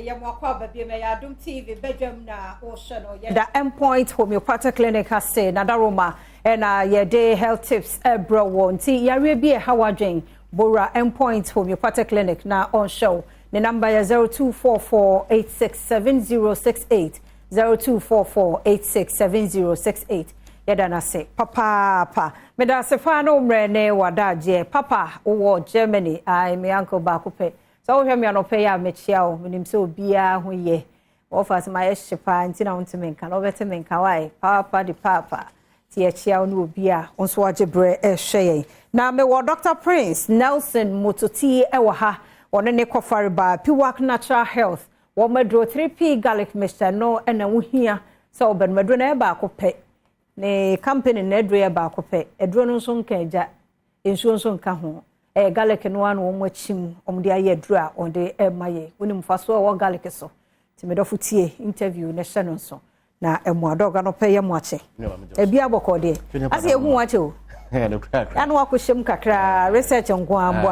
Yɛ mo akɔ aba bi mɛyɛ Adom TV badwam na wɔhyɛ no. Yɛda Endpoint Homeopathic Clinic ase na Daroma ɛna yɛde health tips ɛbrɛ wɔ, nti yareɛ bi ɛha wadwen, bora Endpoint Homeopathic Clinic na ɔnhyɛ wo. Ne number yɛ 0244867068, 0244867068. Yɛda no ase papaapa. Meda ase paa na wommerɛ ne wadagyeɛ papa wowɔ Germany. Ai, me uncle baako pɛ, sɛ wohwɛ me anɔpɛ yi a, mekyia wo. Menim sɛ obiara ho yɛ wɔfa sɛ mayɛ hye paa nti na wontumi nka na wobɛte me nka wae paapa de paapa, nti yɛkyia wo ne obi a wo nso wagye berɛ ɛhwɛ yɛn. Na mewɔ Dr Prince Nelson Mototi ɛwɔ ha, ɔne ne kɔfare Piwak Natural Health. Wɔn aduro 3P Garlic Mixture no ɛna wohia sɛ wɔbɛn aduro no, ɛyɛ baako pɛ. Ne company na aduro yɛ baako pɛ. Aduro no nso nka agya nsuo nso nka ho, ɛyɛ garlic no ano wɔn akyim wɔn de ayɛ aduro a wɔde ɛma yɛ. Wɔnim mfasoɔ a ɛwɔ garlic so, nti medɔfo, tie interview ne hyɛ no nso na ɛmo adɔga no pɛ yɛ mo akyɛ ebi abɔkɔ deɛ ase ehu wɔn akyɛ o ɛna wakɔhyɛ mu kakra research nko abɔ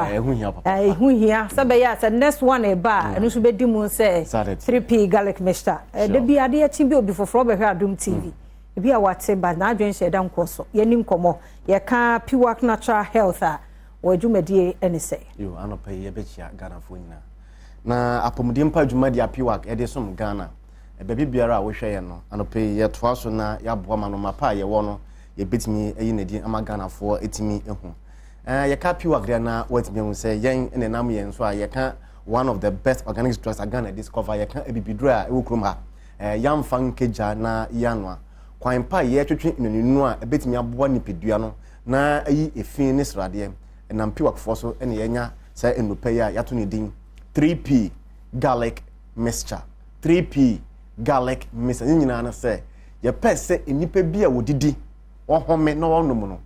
a ɛho hia sɛ bɛyɛ a sɛ next one ɛba a, ɛno nso bɛdi mu sɛ 3P Garlic Mixture. Ɛde bi adeɛ akyi bi, obi foforɔ bɛhwɛ Adom TV ebi a wate ba n'adwene hyɛ ɛda nkɔ so. Yɛni nkɔmɔ, yɛka Piwak Natural Health a, wɔ dwumadie ɛne sɛ. Yo, anɔpɛ yi yɛbɛkyia Ghanafoɔ nyinaa na apɔmuden mpa dwumadi a Piwak ɛde som Ghana baabi biara a wohwɛ yɛn no. Anɔpɛ yi yɛtoa so na yɛaboa ma no mapa a yɛwɔ no, yɛbɛtumi ayi n'adi ama Ghanafoɔ ɛtumi ehu. Yɛka Piwak deɛ na wɔatumi ahu sɛ yɛn ne nam yɛn so a yɛka one of the best organic drugs a Ghana discover. Yɛka abibiduro a ɛwɔ kurom ha, yɛamfa nkegya na yɛanoa kwan pa a yɛtwetwe nnaninu a ɛbɛtumi aboa nipadua no na ayi efi ne sradeɛ. Ɛnam Piwakfoɔ so ɛna yɛnya sɛ nnupɛ yi a yɛato ne din 3P Garlic Mixture. 3P Garlic Mixture ne nyinaa no sɛ yɛpɛ sɛ nnipa bi a wɔdidi, wɔhome na wɔnom no,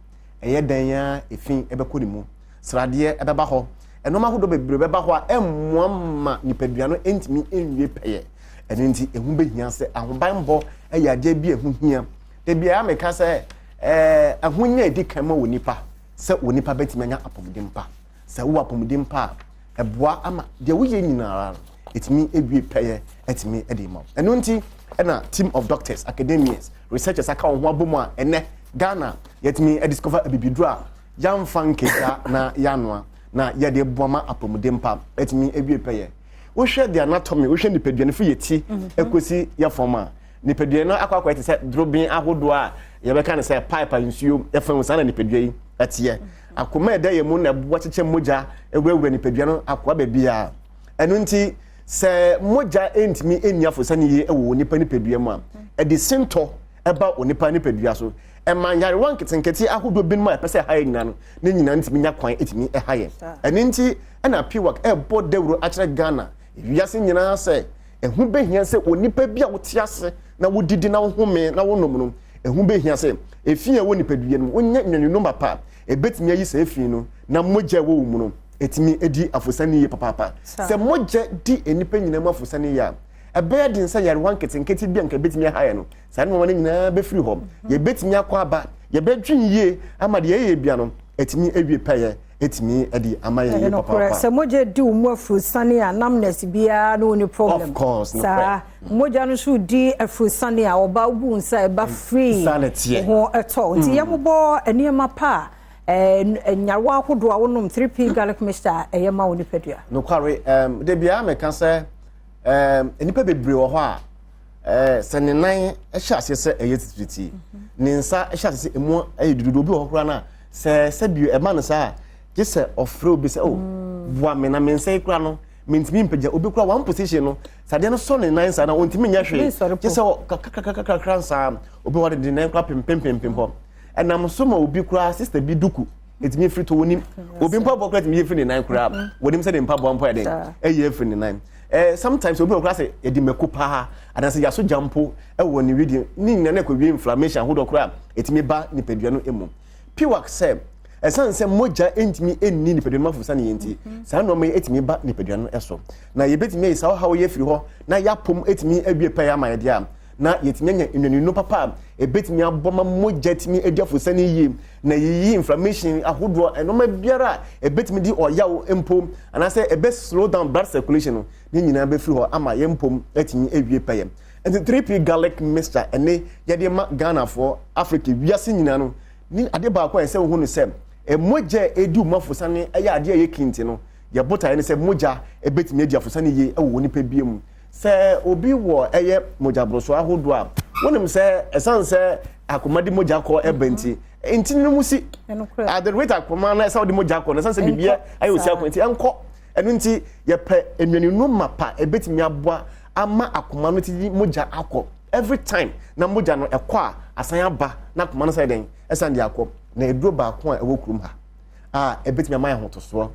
ɛyɛ dan a efi ɛbɛkɔ ne mu, sradeɛ ɛbɛba hɔ, ɛnɔɔma ahodoɔ bebree bɛba hɔ a ɛmmoa ma nipadua no ntumi nwie pɛyɛ. Ɛno nti ɛho bɛhia sɛ ahobanbɔ ɛyɛ adeɛ bi a ɛho hia. Ebi a meka sɛ ɛho nya edi kan ma wɔ nipa sɛ wɔ nipa bɛtumi anya apɔmuden pa. Sɛ wowɔ apɔmuden pa a, ɛboa ama deɛ woyɛ nyinaa no ɛtumi ewie pɛyɛ, ɛtumi ɛde ma. Ɛno nti ɛna team of doctors, academians, researchers aka wɔn ho abɔ mu a ɛnɛ Ghana yɛtumi ɛdiscover abibiduro a yɛamfa nkeka na yɛanoa na yɛde boa ma apɔmuden pa ɛtumi ewie pɛyɛ. Wohwɛ the anatomy, wohwɛ nipadua no fi yɛ ti ekosi yɛ fam a, nipadua no akɔ te sɛ dorobɛn ahodoɔ a yɛbɛka no sɛ pipe a nsuo ɛfam saa na nipadua yi ɛteɛ. Akoma a ɛda yɛn mu na ɛboa kyekyɛ mogya ewurawura nipadua no akoa baabi a. Ɛno nti sɛ mogya ntumi nni afosane yie ɛwɔ onipa nipadua mu a, ɛde sintɔ ɛba onipa nipadua so, ɛma nyarewa nketenkete ahodoɔ binom a ɛpɛ sɛ ɛha yɛ nyinaa no ne nyinaa ntumi nya kwan ɛtumi ɛha yɛ. Ɛno nti ɛna Piwak ɛbɔ dawuro akyerɛ Ghana, wiase nyinaa sɛ ɛho bɛhia sɛ onipa bi a wote ase na wodidi na wohome na wonom no, ɛho bɛhia sɛ efi a ɛwɔ nipadua no mu, wonya nnuaninu papa a ɛbɛtumi ayi saa efi no na mogya ɛwɔ wo mu no ɛtumi edi afosane yie papaapa. Sɛ mogya di nnipa nyinaa mu afosane yie a, ɛbɛyɛ den sɛ yarewa nketenkete bi a nka ɛbɛtumi aha yɛ no, saa nneɛma no nyinaa bɛfiri hɔ. Yɛbɛtumi akɔ aba, yɛbɛdwen yie ama deɛ ɛyɛ bia no ɛtumi awie pɛyɛ, ɛtumi ɛde ama yɛn yie papaapa. Sɛ mogya di wo mu afurusane a, numbness biara no woni problem. Of course. Saa mogya no nso di afurusane a, ɔba wobu nsa ɛba free. Saa na ɛteɛ. Ho ɛtɔ nti yɛmobɔ nneɛma pa a nyarewa ahodoɔ a wonom 3P Garlic Mixture a ɛyɛ ma wo nipadua. Nokware, de biara meka sɛ nnipa bebree wɔ hɔ a sɛ ne nan hyɛ aseɛ sɛ ɛyɛ titiriti, ne nsa hyɛ aseɛ sɛ emu ɛyɛ dududu, obi wɔ hɔ koraa no a sɛ sɛbi ɛma no saa a, gye sɛ ɔfrɛ obi sɛ, "O, boa me na me nsa yi koraa no mentumi mpagya." Obi koraa one position no, sɛ adeɛ no sɔ ne nan saa na ɔntumi nyɛ hwee, gye sɛ kakrakakrakra nsaa. Obi wɔ de ne nan koraa pempempempem hɔ, ɛnam so ma obi koraa, sister bi duku ɛtumi firi to wɔnim. Obi mpaboa koraa tumi yɛ firi ne nan koraa, wɔnim sɛ ne mpaboa mpo yɛ den ɛyɛ firi ne nan. Sometimes obi wɔ koraa sɛ yɛde mako paa anaasɛ yɛaso gya mpo ɛwɔ ne widie ne nyinaa na ɛkɔwie inflammation ahodoɔ koraa ɛtumi ba nipadua no mu. Piwak sɛ ɛsiane sɛ mogya ntumi nni nipadua no mu afusa ne yɛn nti, saa nneɛma yi ɛtumi ba nipadua no so na yɛbɛtumi ayi saa ɔhaw yi afiri hɔ na yɛapom ɛtumi awie pɛyɛ ama yɛdeɛ a. Na yɛtumi anya nnuaninu papa a ɛbɛtumi abɔ ma mogya tumi adi afosane yie, na yiyi inflammation ahodoɔ, ɛnɔma biara a ɛbɛtumi di ɔyaw mpo anaasɛ ɛbɛ slow down blood circulation no ne nyinaa bɛfiri hɔ ama yɛn mpom atumi awie pɛyɛ. Nti 3P Garlic Mixture ɛne yɛde ma Ghanafoɔ, Africa, wiase nyinaa no ne ade baako a ɛsɛ wohu no sɛ mogya a ɛdi wo mu afosane ɛyɛ adeɛ a ɛyɛ kinti no. Yɛbotaeɛ ne sɛ mogya ɛbɛtumi adi afosane yie ɛwɔ wɔ nipa bia mu. Sɛ obi wɔ ɛyɛ mogyaborosoɔ ahodoɔ a, wonim sɛ ɛsiane sɛ akoma de mogya kɔ ɛba nti, ntini no mu si at the rate akoma no ɛsɛ wode mogya kɔ no, ɛsiane sɛ biribia ayɛ osi akɔ nti ɛnkɔ. Ɛno nti yɛpɛ nnuaninu mapa ɛbɛtumi aboa ama akoma no ti mogya akɔ every time, na mogya no ɛkɔ a asan aba na akoma no sɛ dɛn ɛsan de akɔ. Na eduro baako a ɛwɔ kurom ha a ɛbɛtumi ama ahotosoɔ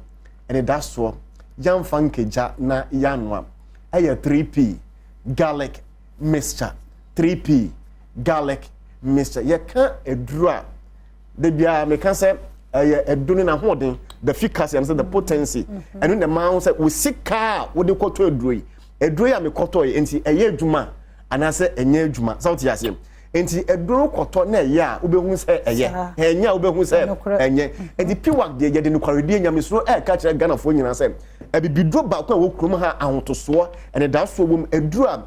ɛne dasoɔ yɛmfa nkagya na yɛanoa ɛyɛ 3P Garlic Mixture. 3P Garlic Mixture, yɛka aduro a de biara meka sɛ ɛyɛ aduro no n'ahoɔden, the efficacy and the potency. Ɛno na ɛma ho sɛ wo sika a wode kɔtɔ aduro yi, aduro yi a mekɔtɔ yi nti ɛyɛ adwuma anaasɛ ɛnyɛ adwuma, sɛ wote aseɛ. Nti aduro kɔtɔ na ɛyɛ a, wobɛhu sɛ ɛyɛ, ɛnyɛ a, wobɛhu sɛ ɛnyɛ. Nti Piwak deɛ, yɛde nokwaredie nyamesoro ɛɛka kyerɛ Ghanafoɔ nyinaa sɛ abibiduro baako a ɛwɔ kurom ha, ahotosoɔ ɛne dasoɔ wɔ mu, aduro a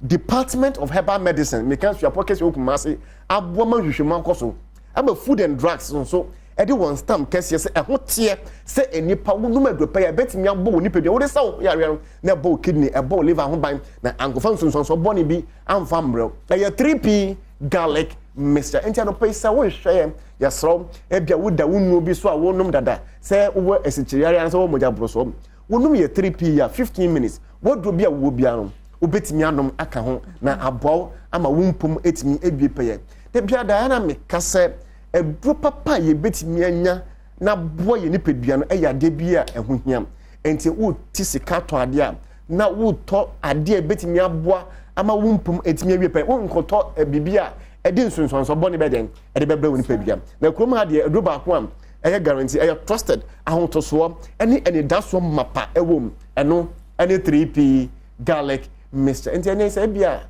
Department of Herbal Medicine, meka suapɔ kɛseɛ wɔ Kumase, aboa ma nhwehwɛmu akɔ so ama Food and Drugs nso ɛde wɔn stamp kɛseɛ sɛ ɛho teɛ, sɛ nipa wonom aduro pɛ yɛ ɛbɛtumi abɔ wɔ nipadua wode sa wo yareɛ no na ɛbɔ wo kidney, ɛbɔ wo liver ho ban na ankɔfa nsonsansoɔ bɔne bi amfa mmerɛw. Ɛyɛ 3P Garlic Mixture. Nti anɔpɛ yi sɛ wohwɛ yɛn, yɛserɛ ebia woda wo nnuo bi so a wonom dada, sɛ wowɔ asikyireyare anaasɛ wowɔ mogya borosoɔ, wonom yɛ 3P a 15 minutes, waduro bi a wowɔ biara no wobɛtumi anom aka ho na aboa wo ama wo mpom atumi awie pɛyɛ. Da biara da na meka sɛ aduro papa a yɛbɛtumi anya na boa yɛ nipadua no ɛyɛ adeɛ bi a ɛho hia. Nti wote sika tɔ adeɛ a, na wotɔ adeɛ a ɛbɛtumi aboa ama wo mpom atumi awie pɛyɛ. Wonkɔtɔ biribi a ɛde nsonsanso bɔne bɛdɛn ɛde bɛbrɛ wo nipadua. Na kurom ha deɛ, aduro baako a ɛyɛ guarantee, ɛyɛ trusted, ahotosoɔ ɛne anidasoɔ mapa ɛwɔ mu, ɛno ɛne 3P Garlic Mixture. Nti ɛne sɛ ebi a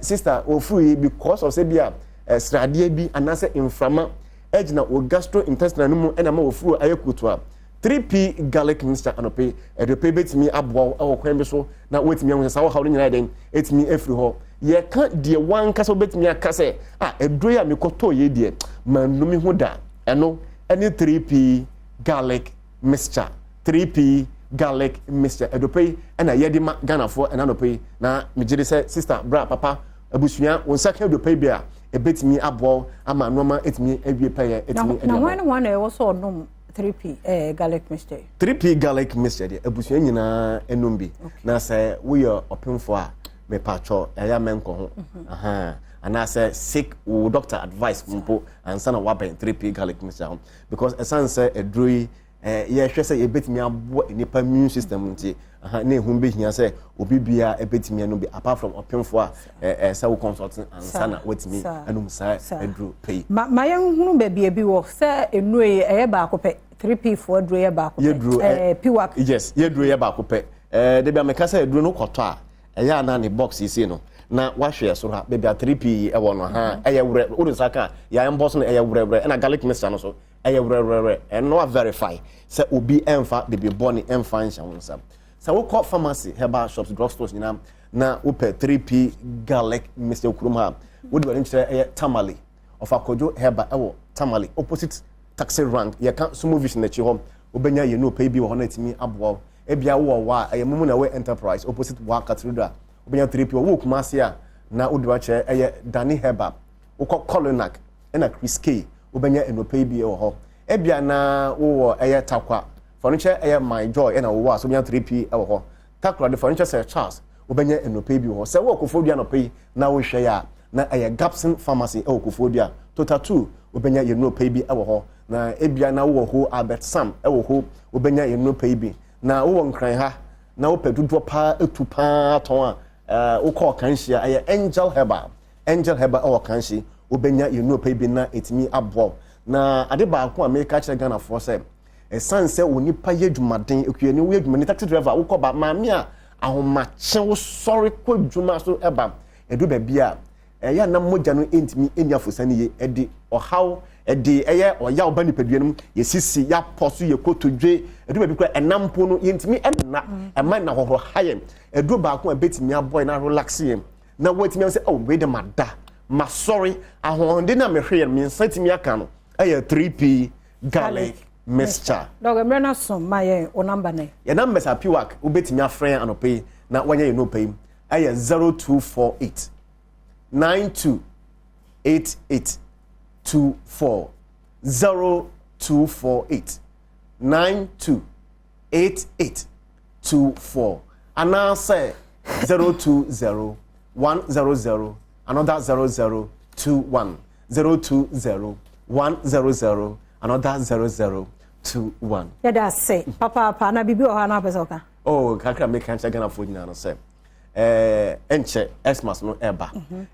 sister ofuru yi because of sɛ bi a sradeɛ bi anaasɛ mframa ɛgyina wɔ gastrointestinal no mu ɛna ama ofuru ayɛ kutu a, 3P Garlic Mixture anɔpɛ ɛdɔpɛ bɛtumi aboa wo ɛwɔ kwan bi so na wɔatumi ahu sɛ saa ɔhaw no nyinaa yɛ dɛn ɛtumi afiri hɔ. Yɛka deɛ wankasa wobɛtumi aka sɛ a aduro yi a mekɔtɔɔ yɛ deɛ manumi ho da, ɛno ɛne 3P Garlic Mixture. 3P Garlic Mixture adɔpɛ yi ɛna yɛde ma Ghanafoɔ ɛna anɔpɛ yi, na megye de sɛ sister, bra, papa, abusua, wo nsa ka adɔpɛ yi bi a, ɛbɛtumi aboa wo ama nneɛma ɛtumi awie pɛyɛ ɛtumi. Na hwan ne hwan na ɛwɔ sɛ ɔnom 3P garlic mixture? 3P Garlic Mixture deɛ, abusua nyinaa ɛnom bi. Na sɛ woyɛ ɔpemfoɔ a, mepatwɔ ɛyɛ mɛnkɔ ho anaasɛ seek wo doctor advice mpo ansa na wabɛn 3P Garlic Mixture ho, because ɛsiane sɛ aduro yi yɛhwɛ sɛ yɛbɛtumi aboa nipa immune system nti na ehu bɛhia sɛ obi bia ɛbɛtumi anum bi, apart from ɔpemfoɔ a sɛ wo consult ansa na watumi anum saa aduro pɛ yi. Ma yɛnhunu baabi ebi wɔ sɛ nnuro yi ɛyɛ baako pɛ, 3P foɔ aduro yɛ baako pɛ? Yɛduro Piwak. Yes, yɛduro yɛ baako pɛ. Debi ameka sɛ aduro no kɔtɔ a, ɛyɛ ana ne box yi sei no na wahwɛ soro ha baabi a 3P yi ɛwɔ no ha, ɛyɛ werɛ, wode nsa ka yɛn mbɔ so no ɛyɛ werɛwerɛ, ɛna garlic mixture no so ɛyɛ werɛwerɛwerɛ. Ɛno wa verify sɛ obi ɛmfa biribi bɔne ɛmfa nhyɛ wo nsa. Sɛ wokɔ pharmacy, herbal shops, drug stores nyinaa na wopɛ 3P Garlic Mixture kurom ha, wode w'ani kyerɛ ɛyɛ Tamale Ɔfa Kwadwo Herbal ɛwɔ Tamale opposite taxi rank, yɛka Sumo Vision akyi hɔ, wobɛnya yɛn no pɛ bi wɔ hɔ na ɛtumi aboa wo. Ebia wowɔ wa ɛyɛ mumu na ɛwɔ Enterprise opposite Wa Cathedral, wobɛnya 3P wɔ wɔ Kumase a, na wode wakyerɛ ɛyɛ Dani Herbal. Wokɔ Colonac ɛna Chris K, wobɛnya nnɔpɛ yi bi wɔ hɔ. Ebia na wowɔ ɛyɛ Takwa furniture, ɛyɛ My Joy ɛna wowɔ a, so wobɛnya 3P ɛwɔ hɔ. Takoradi furniture sɛ Charles, wobɛnya nnɔpɛ yi bi wɔ hɔ. Sɛ wowɔ Koforidua nɔpɛ yi na wohwɛ yɛ a, na ɛyɛ Gapson Pharmacy ɛwɔ Koforidua Total 2, wobɛnya yɛn nnɔpɛ yi bi ɛwɔ hɔ. Na ebia na wowɔ hɔ Albert Sam ɛwɔ hɔ, wobɛnya yɛn nnɔpɛ yi bi. Na wowɔ Nkran ha na wopɛ dodoɔ paa etu paa tɔn a, wokɔ Ɔkanhyia, ɛyɛ Angel Herbal. Angel Herbal ɛwɔ Kanhye, wobɛnya yɛn nnɔpɛ yi bi na ɛtumi aboa wo. Na ade baako a meka kyerɛ Ghanafoɔ sɛ ɛsiane sɛ onipa yɛ adwumaden, okuani woyɛ adwumaden, taxi driver wokɔ ba, maame a ahomakye wosɔre kɔ adwuma so ɛba. Ɛdu baabi a ɛyɛ a na mogya no ntumi nni afosa no yie, ɛde ɔhaw, ɛde ɛyɛ ɔyaw ba nipadua no mu, yɛsisi, yɛapɔ so, yɛ kotodwe, ɛdu baabi koraa ɛnam mpo no yɛntumi ɛnna, ɛma nna hɔhɔ ha yɛn. Ɛduro baako a ɛbɛtumi aboa yɛn na relax yɛn na wɔatumi ahụ sɛ, oh, wei de ma da masɔre ahoɔden na mehwɛ yɛn me nsa tumi aka no, ɛyɛ 3P Garlic Mixture. Dɔgɔ, mmerɛ no so, ma yɛn wo number no. Yɛn numbers a piwak wobɛtumi afrɛ yɛn anɔpɛ yi na wɔnyɛ yɛn nɔpɛ yi ɛyɛ 0248 92 88 24, 0248 92 88 24, anaasɛ 020 100 another 0021, 020 100 another 0021. Yɛda ase papaapa. Na biribi wɔ hɔ a na wapɛ sɛ ɔka? Oh, kakra meka kyerɛ Ghanafoɔ nyinaa no sɛ ɛnkyɛ Xmas no ɛba.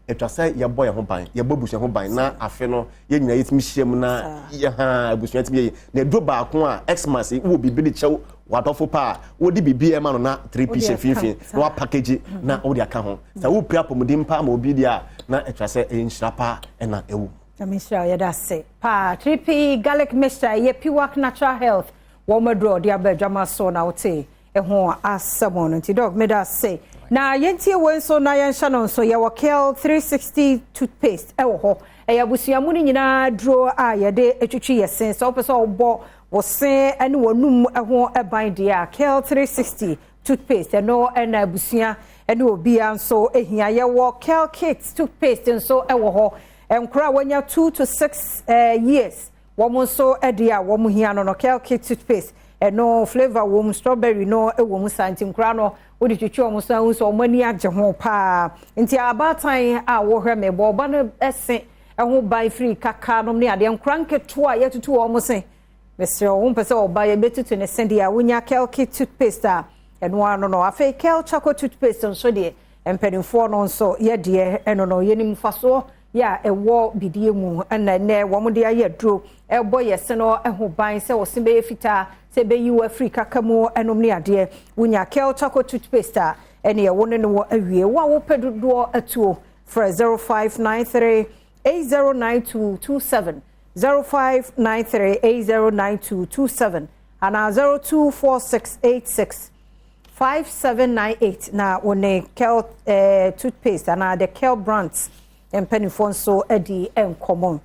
Ɛtwa sɛ yɛbɔ yɛn ho ban, yɛbɔ abusua ho ban, na afe no yɛn nyinaa yɛtumi hyia mu na yɛha abusua tumi yɛ. Na ɛduro baako a Xmas yi wɔ biribi de kyɛw wadɔfo pa a wode biribi ɛma no na 3P hyɛ mfimfini na wapackage na wode aka ho sɛ wopira apɔmuden pa ama obi deɛ a, na ɛtwa sɛ ɛyɛ nhyira pa ɛna ɛwɔ mu. Nyame nhyira wo, yɛda ase paa. 3P Garlic Mixture, ɛyɛ Piwak Natural Health wɔn aduro a ɔde aba adwama so na wote ɛho asɛm no. Nti Doc, meda ase. Na yɛntie wei nso na yɛnhyɛ no nso. Yɛwɔ Kel 360 toothpaste ɛwɔ hɔ. Ɛyɛ abusuamu no nyinaa duro a yɛde atwitwi yɛ se. Sɛ wopɛ sɛ wobɔ wo se ne w'anum ho ban deɛ a, Kel 360 toothpaste, ɛno ɛna abusua ɛne obiara nso ehia. Yɛwɔ Kel Kids toothpaste nso ɛwɔ hɔ. Nkora a wɔanya 2 to 6 years, wɔn nso ɛde a wɔn hia no, Kel Kids toothpaste, ɛno flavour wɔ mu, strawberry no ɛwɔ mu saa. Nti nkora no wode twitwi wɔn so ahu sɛ wɔn ani agye ho paa. Nti abaatan a wɔhwɛ me, bɔ ɔba no ɛse ɛho ban firi kaka nom ne adeɛ. Nkora nketewa a yɛtutu wɔn se, mesrɛ wo, mpɛ sɛ ɔba yɛbɛtutu ne se deɛ a, wonya Kel Kids toothpaste a, ɛno ano no. Afei Kel Charcoal toothpaste nso deɛ, mpanimfoɔ no nso yɛdeɛ ɛno no, yɛnim mfasoɔ yɛ a ɛwɔ bidie mu, ɛna ɛnɛ wɔn de ayɛ aduro ɛbɔ yɛ se no ho ban sɛ wɔse bɛyɛ fitaa, sɛ ɛbɛyi wɔ afiri kaka mu ɛnom ne adeɛ. Wonya Kel Charcoal toothpaste a, ɛne ɛwo ne no wɔ awie. Wo a wopɛ dodoɔ atuo, frɛ 0593 809227, 0593 809227 anaa 024686 5798, na wɔne Kel toothpaste anaa the Kel Brands mpanimfoɔ nso adi nkɔmmɔ.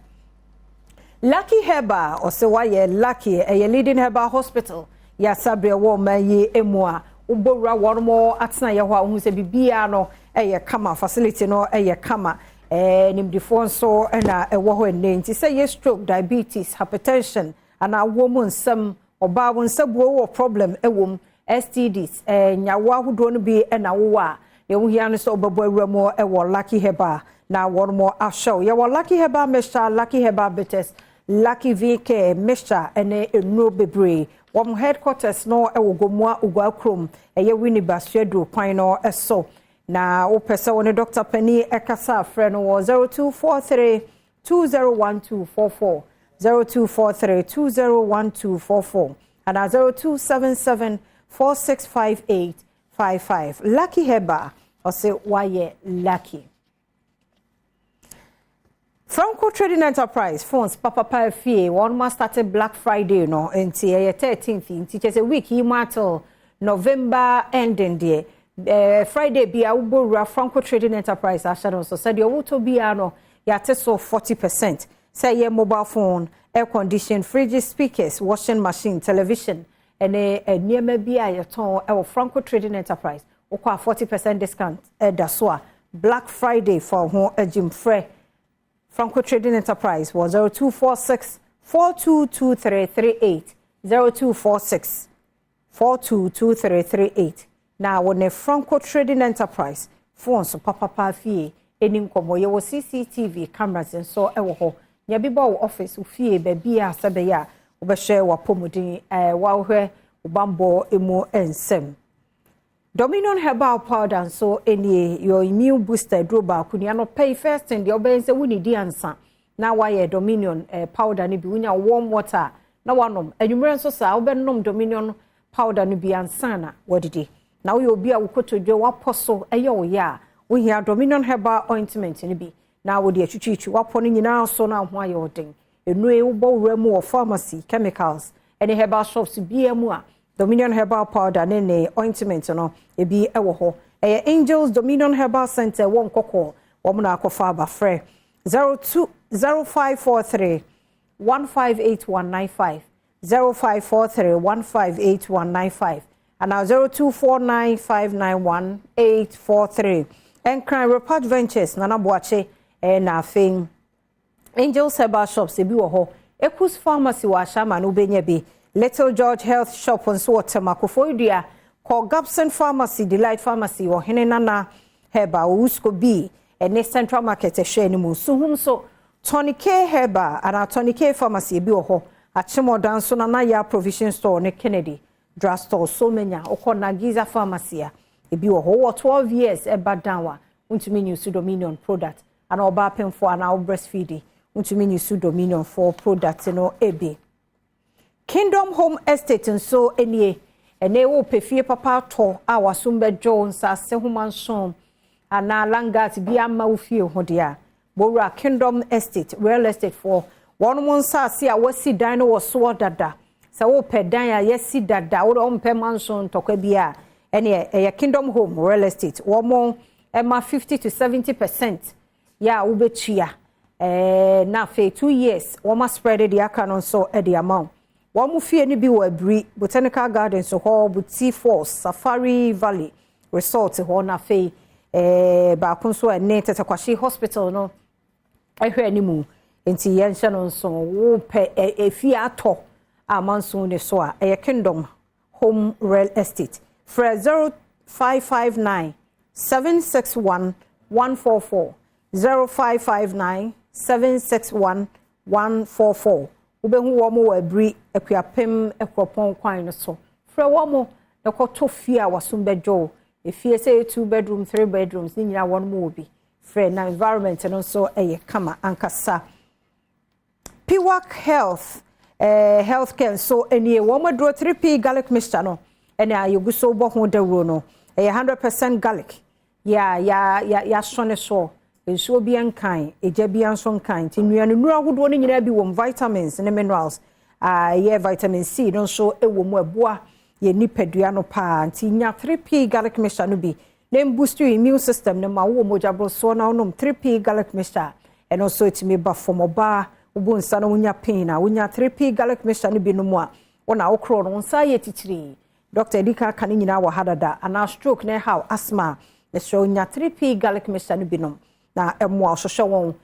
Lucky Herbal, ɔsɛ wayɛ lucky. Ɛyɛ leading herbal hospital yɛasaberɛ wɔ ɔman yi mu a wobɔwura wɔn mo atenaeɛ hɔ a, wohu sɛ biribiara no ɛyɛ kama, facility no ɛyɛ kama, nimdifoɔ nso ɛna ɛwɔ hɔ ɛnnɛ. Nti sɛ yɛ stroke, diabetes, hypertension anaa awoɔ mu nsɛm, ɔbaa wo nsa buo wɔ problem ɛwɔ mu, STDs, nyawo ahodoɔ no bi ɛna wowɔ a, deɛ wohia no sɛ wobɛbɔ awura mu ɛwɔ Lucky Herbal na wɔn mo ahyɛw. Yɛwɔ Lucky Herbal Mixture, Lucky Herbal Bitters, Lucky VK Mixture ɛne nnuro bebree. Wɔn headquarters no ɛwɔ Gomua Ugua kurom, ɛyɛ Winneba Suaduro kwan no ɛso. Na wopɛ sɛ wo ne Dr. Pani ɛkasa, afrɛ no wɔ 0243 201244, 0243 201244 anaa 0277 465855. Lucky Herbal, ɔsɛ wayɛ lucky. Franco Trading Enterprise, phones papapa fie. Wɔn ma started Black Friday no, nti ɛyɛ 13th, nti kyerɛ sɛ week yi mu ato November ending deɛ, Friday bi a wobɔ wura Franco Trading Enterprise ahyɛ no nso sɛdeɛ wotɔ biara no, yɛate so 40%, sɛ ɛyɛ mobile phone, air condition, fridge, speakers, washing machine, television ɛne nneɛma bi a yɛtɔn ɛwɔ Franco Trading Enterprise. Wokɔ a, 40% discount ɛda so a Black Friday for ho agyim. Frɛ Franco Trading Enterprise wɔ 0246 422338, 0246 422338, na wɔne Franco Trading Enterprise phones papapa fie ɛni nkɔmmɔ. Yɛwɔ CCTV cameras nso ɛwɔ hɔ. Nea bi bɔ wɔ office, fie, baabi a sɛ bɛyɛ a wobɛhwɛ w'apɔmuden, wɔahwɛ wo bambɔ mu nsɛm. Dominion Herbal Powder nso nie, your immune booster duro baako ni. Anɔpɛ yi, first thing deɛ wobɛyɛ sɛ wonidi ansa na wayɛ Dominion powder no bi. Wonya warm water na wanom. Anwummerɛ nso saa, wobɛnom Dominion powder no bi ansa na wadidi. Na woyɛ obi a wokotodwe wapɔ so ɛyɛ wo yɛ a, Wohia Dominion Herbal Ointment no bi na wode atwitwitwi wapɔ no nyinaa so na ho ayɛ ɔden. Nnuro yi wobɔ wura mu wɔ pharmacy, chemicals ne herbal shops biara mu a, Dominion Herbal Powder ne ne ointment no ebi wɔ hɔ. Ɛyɛ Angels Dominion Herbal Center wɔ Nkɔkɔɔ, wɔn na akɔfa aba. Frɛ 02 0543 158195, 0543 158195 anaa 0249591843. Nkran Repart Ventures, Nana Boakye, ɛna afei Angels Herbal Shops ebi wɔ hɔ. Ecus Pharmacy wɔ Ahyɛama no wobɛnya bi. Little George Health Shop nso wɔ Tema. Koforidua, kɔ Gabson Pharmacy, Delight Pharmacy, Ɔhene Nana Herbal, Owusko B ɛne Central Market ɛhwɛ anim. Suhum nso, Tony K Herbal anaa Tony K Pharmacy ebi wɔ hɔ. Akyemɔda nso, Nana Ya Provision Store ne Kennedy Drugstore. So menya wokɔ Nagiza Pharmacy a, ebi wɔ hɔ. Wɔ 12 years ɛba down a, wontumi nyi so Dominion product, anaa ɔbaa pemfo anaa wo breastfeeding, wontumi nyi so Dominion for product no ebi. Kingdom Home Estate nso nie. Ɛnɛ wopɛ fie papa atɔ a wasom bɛdwo, nsase homa nson anaa langat bi ama wo fie ho deɛ a, bowura Kingdom Estate Real Estate foɔ. Wɔn mo nsase a wɔasi dan no wɔ soɔ dada. Sɛ wopɛ dan a yɛasi dada, wode ɔmpɛ manso ntɔkwa bi a, ɛneɛ ɛyɛ Kingdom Home Real Estate. Wɔn mo ɛma 50 to 70% yɛ a wobɛtua na afei 2 years wɔn aspread deɛ aka no nso de ama wo. Wɔn mo fie no bi wɔ Abiri Botanical Gardens hɔ, Buti Falls, Safari Valley Resort hɔ, na afei baako nso ɛne Tɛtɛkwahye Hospital no ɛhwɛ anim. Nti yɛnhyɛ no nso, wopɛ efie atɔ a manso ne so a, ɛyɛ Kingdom Home Real Estate. Frɛ 0559 761 144, 0559 761 144. Wobɛhu wɔn wɔ Abiri Akuapem Akuropɔn kwan no so. Frɛ wɔn na kɔtɔ fie a wasom bɛdwo. Efie sɛ two bedroom, three bedrooms ne nyinaa, wɔn mu wɔ bi. Frɛ na environment no nso yɛ kama ankasa. Piwak Health Healthcare nso nie. Wɔn aduro 3P Garlic Mixture no ɛna yɛgu so bɔ ho dawuro no. Ɛyɛ 100% garlic yɛ a yɛasɔ ne soɔ, nsuo bi nkan, egya bi nso nkan, nti nnuane nnuro ahodoɔ no nyinaa bi wɔ mu, vitamins ne minerals a ɛyɛ vitamin C no nso wɔ mu, ɛboa yɛ nipadua no paa. Nti nya 3P Garlic Mixture no bi na boost your immune system no ma wowɔ mogya borosoɔ na wonom 3P Garlic Mixture, ɛno nso ɛtumi ba fam. Ɔbaa wobu nsa no wonya pain a, wonya 3P Garlic Mixture no bi no mu a, wona wokorɔ no wo nsa yɛ titiri. Doctor edi ka ka ne nyinaa wɔ ha dada. Anaa stroke na ɛhaw, asthma, mesrɛ wonya 3P Garlic Mixture no bi nom na ɛmmoa. Ɔhyehyɛ wɔn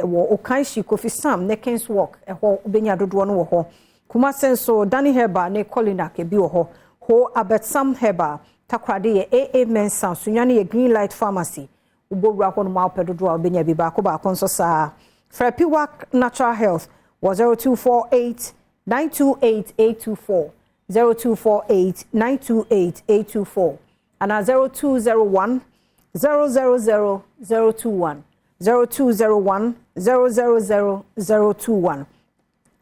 wɔ Okanshi, Kofi Sam ne Kings Walk ɛhɔ, wobɛnya dodoɔ no wɔ hɔ. Kumase nso, Danny Herbal ne Colinac ebi wɔ hɔ. Ho Abetsam Herbal, Takoradi yɛ AA Mensa, Sunyani yɛ Green Light Pharmacy. Wobɔwura hɔ nom a, wopɛ dodoɔ a, wobɛnya bi baako baako nso saa. Frɛ Piwak Natural Health wɔ 0248 928 824, 0248 928 824 anaa 0201 000 021, 0201 000 021.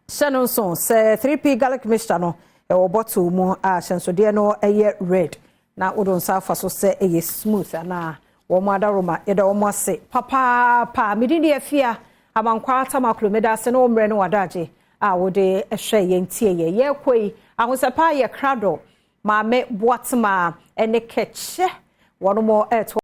Hyɛ no nso sɛ 3P Garlic Mixture no ɛwɔ bottle mu a hyɛnsodeɛ no ɛyɛ red na wode nsa afa so sɛ ɛyɛ smooth anaa wɔn adaroma. Yɛda wɔn ase papaapa. Mede ne afia Abankwaa Tamaklo, meda ase ne wɔn mmerɛ ne wadagye a wɔde hwɛ yɛn tie yɛ. Yɛrekɔ yi, ahosɛpa yɛ krado. Maame Boatema ne Kɛkyɛ wɔn mo ɛreto.